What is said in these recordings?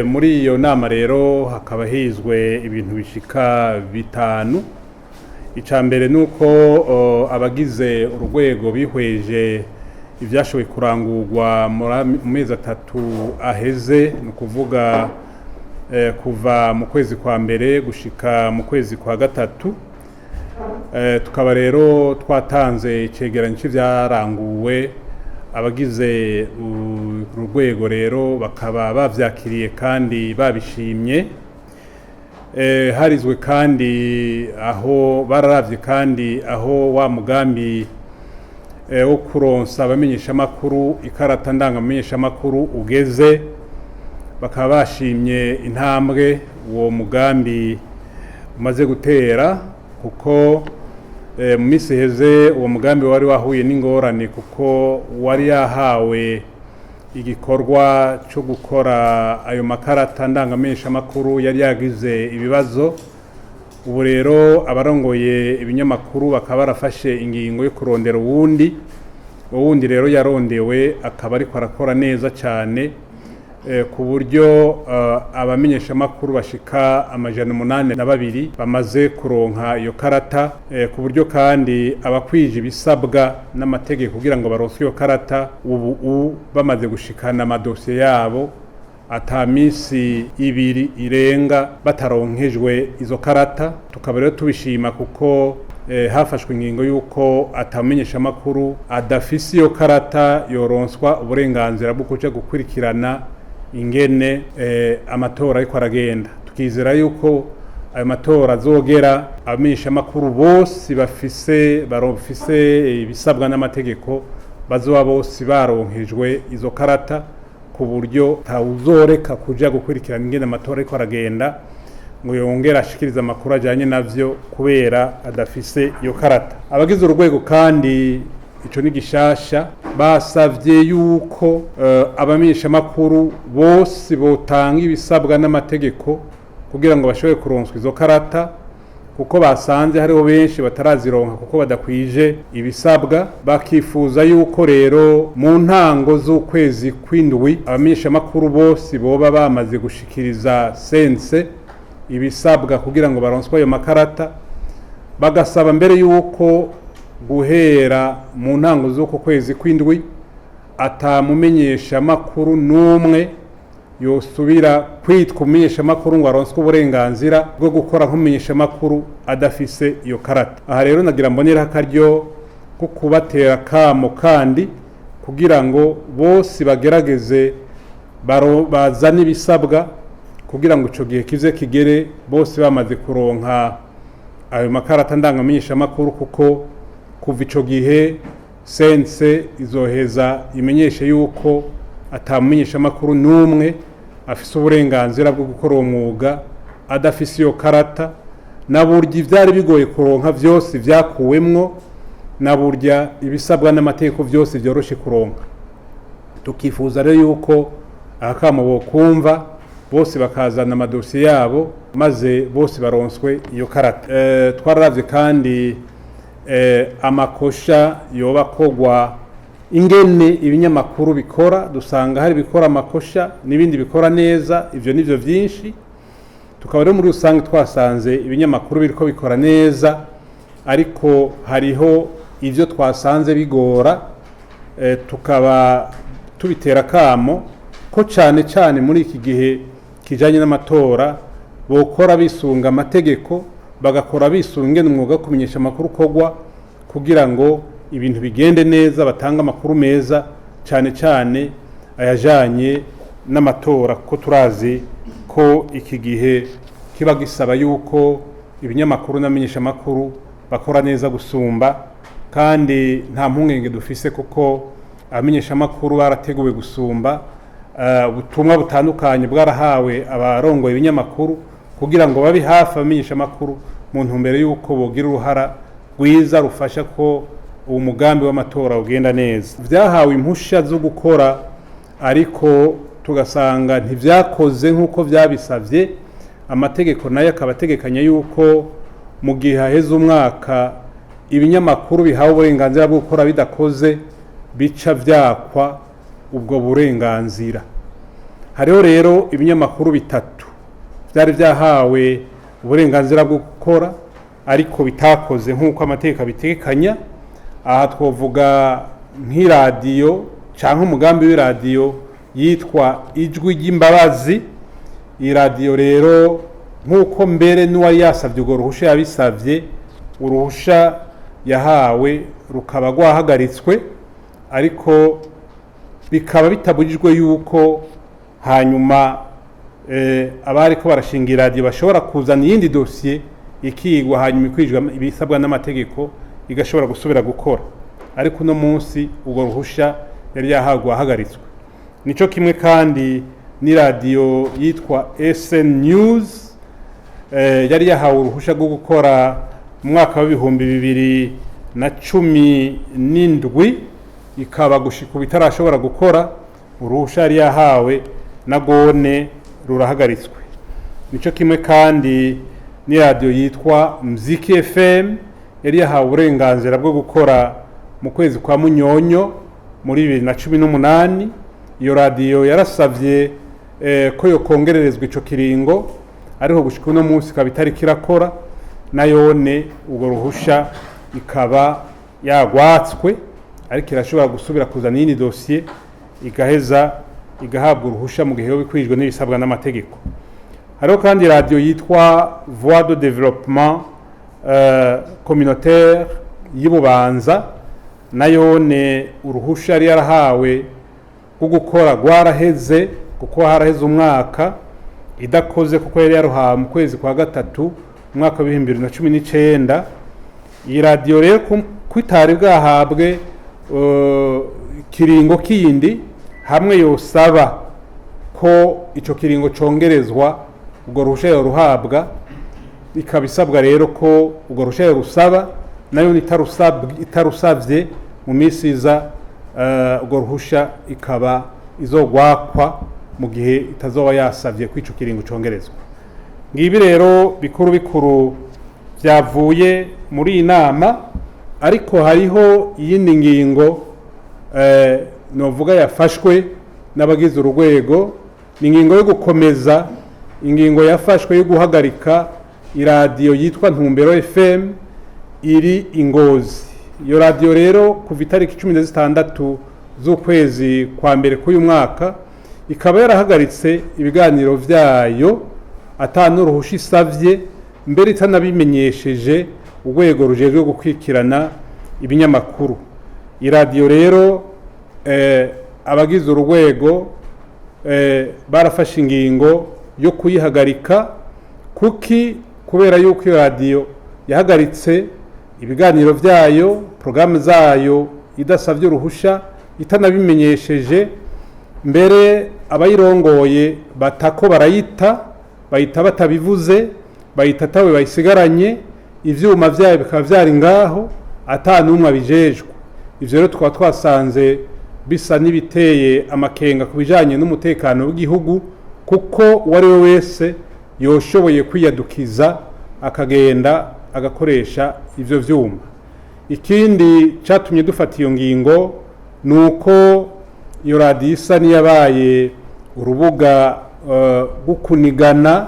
Muri iyo nama rero hakaba hizwe ibintu bishika bitanu. Icya mbere ni uko abagize urwego bihweje ibyashoboye kurangurwa mu mezi 3 aheze, ni ukuvuga kuva mu kwezi kwa mbere gushika mu kwezi kwa gatatu. Tukaba rero twatanze icegeranyo c'ivyaranguwe, abagize urwego rero bakaba bavyakiriye kandi babishimye. Harizwe kandi aho bararavye kandi aho wa mugambi wo kuronsa abamenyeshamakuru ikarata ndangamenyeshamakuru ugeze, bakaba bashimye intambwe uwo mugambi umaze gutera, kuko mu minsi iheze uwo mugambi wari wahuye n'ingorane, kuko wari yahawe igikorwa cyo gukora ayo makarata ndangamenyeshamakuru yari yagize ibibazo. Ubu rero abarongoye ibinyamakuru bakaba barafashe ingingo yo kurondera uwundi. Uwundi rero yarondewe akaba ariko arakora neza cyane, ku buryo abamenyeshamakuru bashika 802 bamaze kuronka iyo karata, ku buryo kandi abakwije ibisabwa n'amategeko kugira ngo baronswe iyo karata ubu bamaze gushikana amadosiye yabo, ata minsi 2 irenga bataronkejwe izo karata. Tukaba rero tubishima kuko hafashwe ingingo y'uko atamenyeshamakuru adafise iyo karata yoronswa uburenganzira bwo kuja gukurikirana ingene amatora ariko aragenda. Tukizera yuko ayo matora azogera abamenyeshamakuru bose barofise ibisabwa n'amategeko bazoba bose baronkejwe izo karata, ku buryo tawuzoreka kuja gukurikirana ingene amatora ariko aragenda ngo yongere ashikirize amakuru ajanye navyo kubera adafise iyo karata. Abagize urwego kandi, ico ni gishasha, basavye yuko abamenyeshamakuru bose botanga ibisabwa n'amategeko kugira ngo bashobore kuronswa izo karata, kuko basanze hariho benshi batarazironka kuko badakwije ibisabwa. Bakifuza yuko rero mu ntango z'ukwezi kw'indwi abamenyeshamakuru bose boba bamaze gushikiriza sense ibisabwa kugira ngo baronswe ayo makarata. Bagasaba mbere yuko guhera mu ntango z'uko kwezi kw'indwi atamumenyeshamakuru n'umwe yosubira kwitwa umumenyeshamakuru ngo aronswe uburenganzira bwo gukora nk'umumenyeshamakuru adafise iyo karata. Aha rero nagira mboneraho akaryo ko kubatera kamo kandi kugira ngo bose bagerageze bazane ibisabwa kugira ngo ico gihe kize kigere bose bamaze kuronka ayo makarata ndangamenyeshamakuru, kuko kuva ico gihe sense izoheza imenyeshe yuko atamumenyeshamakuru n'umwe afise uburenganzira bwo gukora uwo mwuga adafise iyo karata. Na burya ivyari bigoye kuronka vyose vyakuwemwo, na burya ibisabwa n'amategeko vyose vyoroshe kuronka. Tukifuza rero yuko akamo bokumva bose bakazana amadosiye yabo maze bose baronswe iyo karata. Twararavye kandi amakosha yoba akogwa ingene ibinyamakuru bikora, dusanga hari bikora amakosha n'ibindi bikora neza, ivyo nivyo vyinshi. Tukaba rero muri rusange twasanze ibinyamakuru biriko bikora neza, ariko hariho ivyo twasanze bigora, tukaba tubitera kamo ko cane cane muri iki gihe kijanye n'amatora bokora bisunga amategeko, bagakora bisunga ingene umwuga wo kumenyesha amakuru ukogwa, kugira ngo ibintu bigende neza, batanga amakuru meza cane cane ayajanye n'amatora, kuko turazi ko iki gihe kiba gisaba yuko ibinyamakuru n'amenyeshamakuru bakora neza gusumba. Kandi nta mpungenge dufise kuko abamenyeshamakuru barateguwe gusumba. Ubutumwa butandukanye bwarahawe abarongoye ibinyamakuru kugira ngo babe hafi abamenyeshamakuru mu ntumbero y'uko bogira uruhara rwiza rufasha ko uwo mugambi w'amatora ugenda neza. Vyahawe impusha zo gukora ariko tugasanga ntivyakoze nk'uko vyabisavye. Amategeko nayo akaba ategekanya yuko mu gihe haheze umwaka ibinyamakuru bihawe uburenganzira bwo gukora bidakoze, bica vyakwa ubwo burenganzira. Hariho rero ibinyamakuru bitatu byari byahawe uburenganzira bwo gukora ariko bitakoze nk'uko amategeko abitegekanya. Aha twavuga nk'iradiyo cyangwa umugambi w'iradiyo yitwa Ijwi ry'Imbabazi. Iyi radiyo rero, nk'uko mbere n'uwari yasabye urwo ruhusha yabisabye, uruhusha yahawe rukaba rwahagaritswe, ariko bikaba bitabujijwe yuko hanyuma abariko barashinga iradiyo bashobora kuzana iyindi dosiye ikigwa, hanyuma ikwijwa ibisabwa n'amategeko, igashobora gusubira gukora. Ariko uno munsi urwo ruhusha yari yahawe rwahagaritswe. Nico kimwe kandi n'iradiyo yitwa SN News, yari yahawe uruhusha rwo gukora mu mwaka wa 2017, ikaba gushika ubu itarashobora gukora. Uruhusha yari yahawe na gone rurahagaritswe. Nico kimwe kandi n'iradiyo yitwa Mziki FM, yari yahawe uburenganzira bwo gukora mu kwezi kwa Munyonyo muri 2018. Iyo radiyo yarasavye ko yokongererezwa ico kiringo, ariko gushika uno munsi ikaba itariko irakora. Nayone urwo ruhusha ikaba yagwatswe, ariko irashobora gusubira kuzana iyindi dosiye, igaheza igahabwa uruhusha mu gihe yoba ikwijwe n'ibisabwa n'amategeko. Hariho kandi radiyo yitwa Voix de Développement Communautaire y'Ibubanza. Nayone uruhusha yari yarahawe rwo gukora rwaraheze, kuko haraheze umwaka idakoze, kuko yari yaruhawe mu kwezi kwa gatatu umwaka wa 2019. Iyi radiyo rero ko itari bwahabwe kiringo kindi, hamwe yosaba ko ico kiringo congerezwa, urwo ruhusha yoruhabwa. Ikaba isabwa rero ko urwo ruhusha yorusaba, nayo itarusavye mu minsi iza, urwo ruhusha ikaba izogwakwa mu gihe itazoba yasavye ko ico kiringo congerezwa. Ngibi rero bikuru bikuru byavuye muri iyi nama. Ariko hariho iyindi ngingo novuga yafashwe n'abagize urwego, ni ingingo yo gukomeza ingingo yafashwe yo guhagarika iradiyo yitwa Ntumbero FM iri Ingozi. Iyo radiyo rero kuva itariki 16 z'ukwezi kwa mbere k'uyu mwaka ikaba yarahagaritse ibiganiro vyayo ata n'uruhusha isavye, mbere itanabimenyesheje urwego rujejwe gukurikirana ibinyamakuru. Iradiyo rero, abagize urwego barafashe ingingo yo kuyihagarika. Kuki? Kubera yuko iyo radiyo yahagaritse ibiganiro vyayo, porogaramu zayo, idasavye uruhusha, itanabimenyesheje. Mbere abayirongoye batako barayita, bayita batabivuze, bayita atawe bayisigaranye, ivyuma vyayo bikaba vyari ngaho ata n'umwe abijejwe. Ivyo rero tukaba twasanze bisa n'ibiteye amakenga ku bijanye n'umutekano w'igihugu, kuko uwo ari we wese yoshoboye kwiyadukiza akagenda agakoresha ivyo vyuma. Ikindi catumye dufata iyo ngingo ni uko iyo radiyo isa n'iyabaye urubuga rwo kunigana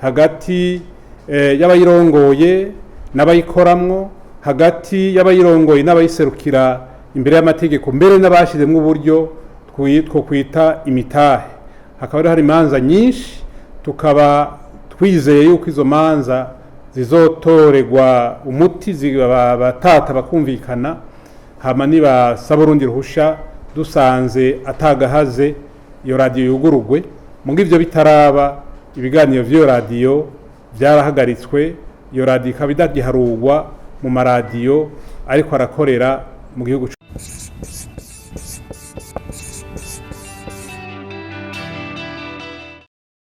hagati y'abayirongoye n'abayikoramwo, hagati y'abayirongoye n'abayiserukira imbere y'amategeko, mbere n'abashizemwo uburyo two kwita imitahe. Hakaba rero hari imanza nyinshi, tukaba twizeye yuko izo manza zizotorerwa umuti, batata bakumvikana, hama nibasaba urundi ruhusha dusanze atagahaze, iyo radiyo yugurugwe. Muga ivyo bitaraba, ibiganiro vy'iyo radiyo vyarahagaritswe. Iyo radiyo ikaba idagiharurwa mu maradiyo ariko arakorera mu gihugu.